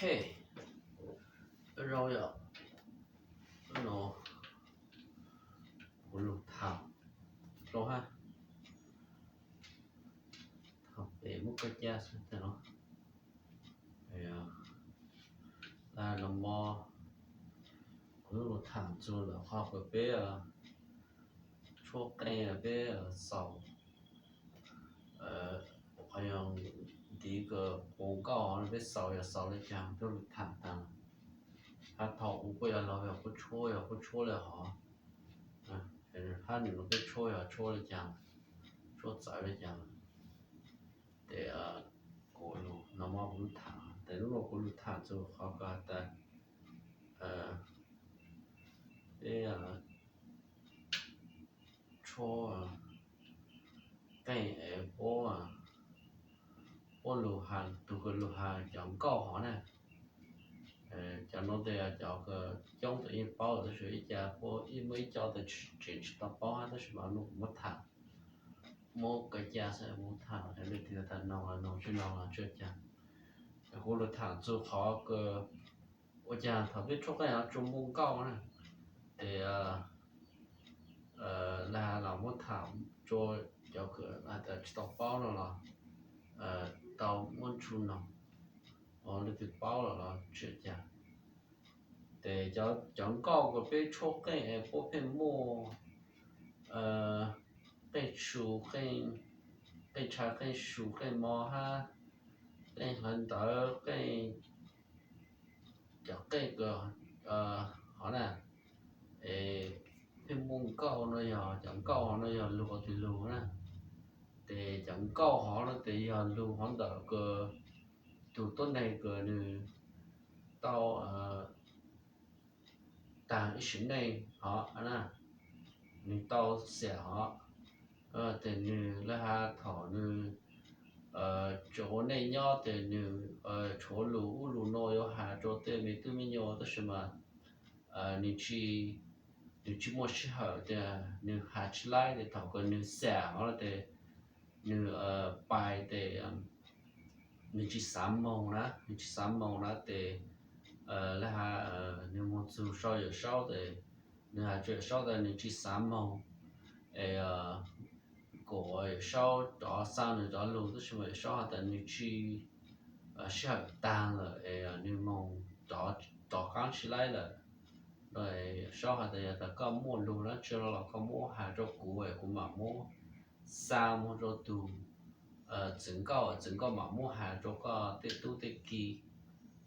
Hey, nyob zoo yom, no kuv lug tham rau hab, tham pem muab koj ca xwb tag no. Tag no mo kuv lug tham txug ntawm qhov kws peb tshuab qeej peb xaus, qhov yog ntiv kws quas nkauj peb xaus yog xaus le caag, peb lug tham taag. Hab thaum ub puab yog laug yog puab tshuab yog puab tshuab le hov, hab nwg nuav peb tshuab yog tshuab le caag, tshuab txawv le caag. Tes kuv lug no mo kuv lug tham, tes lub nuav kuv lug tham txug qhov kws has tas peb tshuab qeej es puab, puab lug has, tug kws lug has cov nkauj hov na. Cov nuav tes cov kws coob tes yeej paub lawm tab sis ib co puab ib muaj ib co tes tseem tsis tau paub hab, tab sis mas lub nuav kuv muab tham, muab koj ca xwb, muab tham leej twg tas noog los noog, tsis noog los tsis ua caag. Kuv lug tham txug qhov kws ua caag thaum peb tshuab qeej hov tsuas muaj nkauj na, tes lag has los muab tham rua cov kws has tas tsis tau paub no los tau muab ntsib noog, leej twg paub lawm los tsis ua caag. Tes cov nkauj kws peb tshuab qeej es puab pheej muaj qeej su, qeej tsha, qeej su, qeej mo hab qeej hlawv ntawv, qeej, cov qeej kws hov na, es pheej muaj nkauj no yog, cov nkauj hov no yog lug qhov twg lug na. Tes cov nkauj hov no tes yog lug hov ntawm kws tug tuab neeg kws nwg tau taag ib sim neej hov na, nwg tau xiam hov, tes nwg lag has thaum nwg tseem ua neej nyob tes nwg tshuav lug ub lug no yuav has rua tej me tub me nyuam tab sis mas nwg tsis, nwg tsis muaj sij hawm tes nwg has tsis laib, tes thaum kws nwg xam hov tes nwg pais tes nwg tsis xaav moog na, nwg tsis xaav moog na tes lag has nwg moog txug sau Yawm Saub tes nwg has rua Yawm Saub tas nwg tsis xaav moog, es kuas Yawm Saub rov xa nwg rov lug, tab sis mas Yawm Saub has tas nwg tsis, sij hawm taag lawm es nwg moog rov qaab tsis laib lawm. Yawm Saub has tas yog tas koj muaj lug dlaab tsi los koj muab has rua kuv es kuv mam muab xa moog rua tug txwv nkauj, txwv nkauj mam muab has rua koj tej tub tej ki.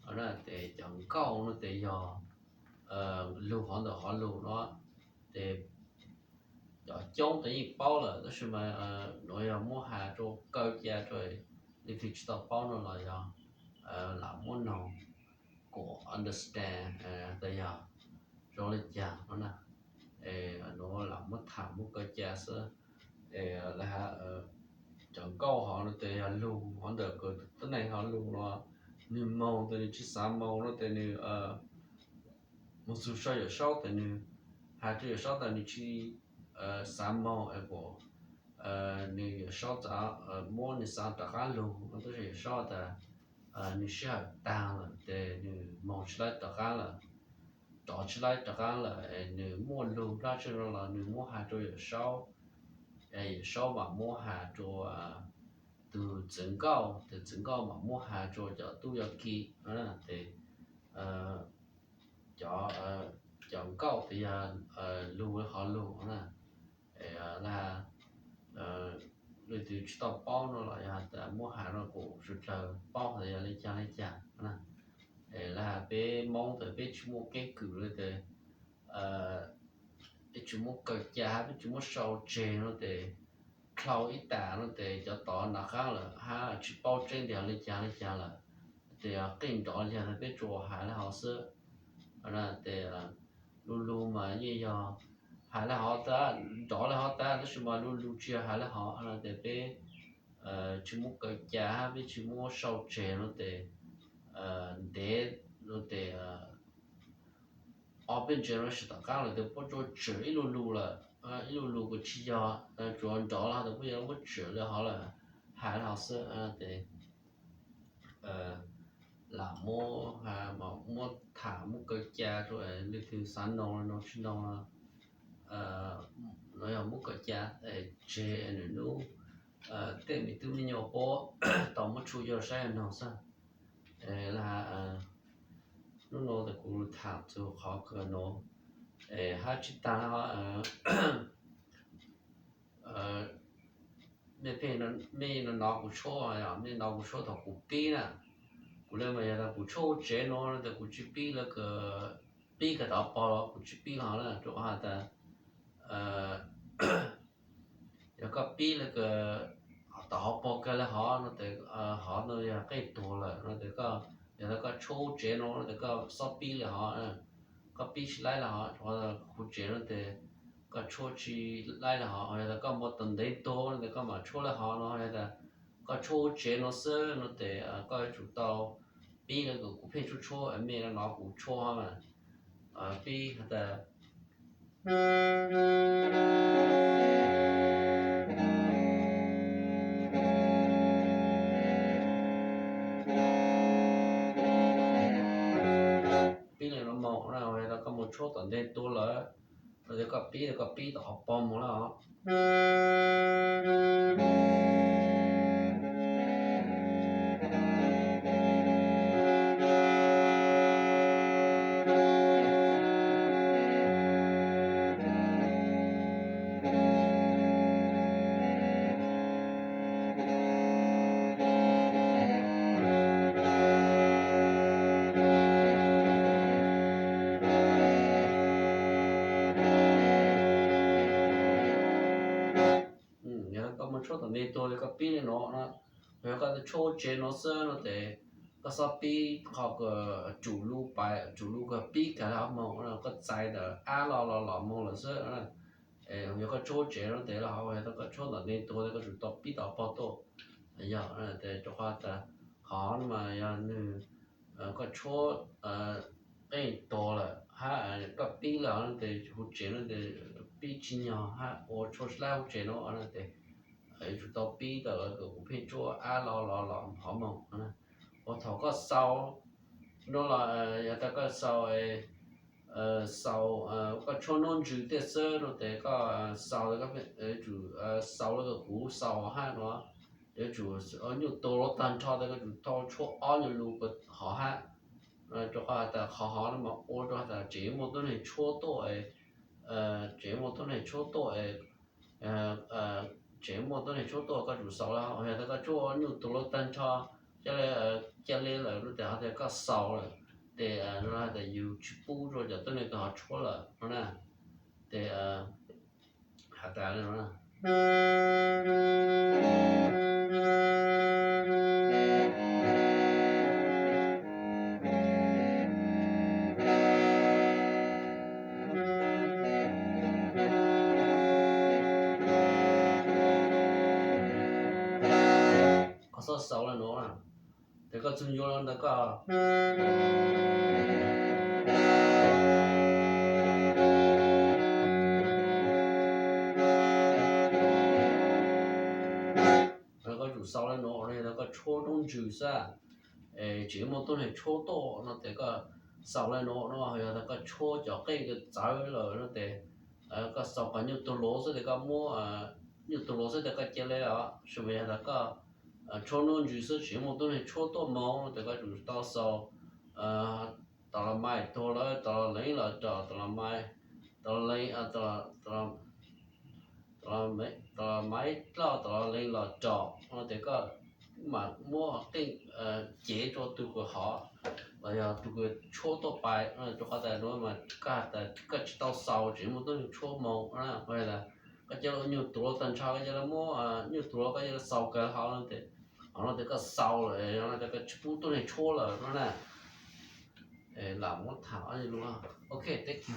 Tes cov nkauj no tes yog lug hov ntawm hov lug no, tes cov coob tes yeej paub lawm tab sis mas nuav yog muab has rua kaw ca rua leej twg tsis tau paub no los yog lam muab noog kuas understand tas yog zoo le caag no na. Es nuav lam muab tham muab kaw ca xwb. Es lag has cov nkauj hov no tes yog lug hov ntawm kws tuab neeg hov lug no, nwg moog tes nwg tsis xaav moog no tes nwg moog txug sau Yawm Saub tes nwg has rua Yawm Saub tas nwg tsis xaav moog es kuas nwg Yawm Saub muab nwg xa rov qaab lug no tab sis Yawm Saub tas nwg sij hawm taag lawm tes nwg moog tsis laib rov qaab lawm, rov tsis laib rov qaab lawm es nwg muaj lug dlaab tsi no los nwg muab has rua Yawm Saub, es Yawm Saub mam muab has rua tug txwv nkauj, tug txwv nkauj mam muab has rua cov tub yog ki. Tes cov, cov nkauj tes yog lug hov lug na. Es lag has leej twg tsis tau paub no los yog tas muab has no kuas sawv dlawg paub tas yog le caag le caag na. Es lag has peb Moob tes peb tsis muaj keeb kwm le tes peb tsis muab kaw ca hab peb tsis muab sau tseg no tes dlhau ib tas no tes cov tod nov qaab lawm hab tsis paub tseeb tias le caag le caag lawm. Tes qeej nrov le caag tas peb tsuas has le hov xwb. Tes lu lug mas yeej yog has le hov tas, nrov le hov tas tab sis mas lu lug tsis yog has le hov no tes peb tsis muab kaw ca hab peb tsis muab sau tseg no tes ntev no tes ob peb generation tom qaab lawm tes puab tsuas tswm ib lu lug lawm, ib lu lug kuj tsis yog, tsuas nrov le hov tes puab yuav muab tswm le hov lawm, has le hov xwb tes lam muab, muab tham muab kaw ca rau leej twg xav noo no tsis noo no, yog muab kaw ca tseg nws nub, tej me tub me nyuam puab tau muab tshuj yog saib noog xwb. Hnub no kuv tham txug qhov kawg no, hab tsis taag, mej pheej, mej no nov kuv tshuab, mej nov kuv tshuab thaum kuv pib na, kuv le mas yog tas kuv tshuab huv tsev no tas kuv tsis pib lawv kawg, pib kawg tom pog los kuv tsis pib los na, rau qhov tas yog koj pib lawv kawg tom hauv paug kawg le hov no tes, hov no yog qeej tuag lawm no tes, yog tas koj tshuab huv tsev no no tes koj xob pib le hov, koj pib tsis laib le hov, huv tsev no tes koj tshuab tsis laib le hov, yog tas koj muaj tom ntev tuag no tes koj mam tshuab le hov no, yog tas koj tshuab huv tsev no xwb no tes koj yuav tsum tau pib lawv kawg, kuv pheej tshuab tshuab mej no nov kuv tshuab mas pib has tas pib le no moog na, yog tas koj mus tshuab tom ntej tuab lawm, no tes koj pib, koj pib tom hauv paug moog na os. Yog koj mus tshuab tom ntej tuab koj pib le no na, yog koj tshuab huv tsev no xwb no tes koj xob pib qhov kawg tsum lub pais, tsum lub kawg pib kag le hov moog, koj txais ntawm ab los los los moog lawm xwb. Yog koj tshuab huv tsev no tes los hov, yog tas koj tshuab tom ntej tuab tes koj tsum tau pib tom paug tuaj. Yog tes rau qhov tas qhov no mas yog nwg, koj tshuab qeej tuag lawm hab koj pib le hov no tes huv tsev no tes pib tsis nyog hab ua tshuab tsis laib huv tsev no no tes yuav tsum tau pib tawm lawv kawg, kuv pheej tshuab ab los los los hov moog. Ua thaum koj xaus no los yog tas koj xaus, xaus, koj tshuab nub ntsws tej xwb no tes koj xaus, yuav tsum xaus lawv kawg, kuv xaus hov hab no, yuav tsum nyuj tuag luav tag nrho tes koj tsum tau tshuab ob nyuag lus hov hab, rau qhov tas qhov hov no mas ua rau has tas tseem muaj tuab neeg tshuab tuaj, tseem muaj tuab neeg tshuab tuaj, tseem muaj tuab neeg tshuab tuaj, koj tsum xaus lawv hov. Yog tas koj tshuab nyuj tuag luav tag nrho, ca le, ca le lawm no tes hov tas koj xaus lawm, tes no has tas yug tsis pub rau cov tuab neeg kws hov tshuab lawm no na. Tes has tas le no na. Koj xob xaus le no na, tes koj txug yuav le ntawd koj koj tsum xaus le no, yog tas koj tshuab nub ntsws xwb, tseem muaj tuab neeg tshuab tuaj no tes koj xaus le no no, yog tas koj tshuab cov qeej kawg txawv lawm no tes koj xaus qhov nyuj tuag luav xwb tes koj muab nyuj tuag luav xwb tes koj ca le os. Tab sis mas yog tas koj tshuab nub ntsws xwb tseem muaj tuab neeg tshuab tuaj moog no tes koj tsum tau xaus tom los mais tuag lawm, tom los leev los rov, tom los mais, tom los leev, tom los mais dloj, tom los leev los rov no tes koj mam muab qeej cev rua tug kws hov los yog tug kws tshuab tuaj pais, rua qhov tas nuav mas koj has tas koj tsis tau xaus tseem muaj tuab neeg tshuab moog na, koj ca le nyuj tuag tag nrho, koj ca le muab nyuj tuag koj ca le xaus kawg hov no tes, hov no tes koj xaus lawm, yog no tes koj tsis pub tuab neeg tshuab lawm no na. Lam muab tham ob nyuag lus, ok, thank you.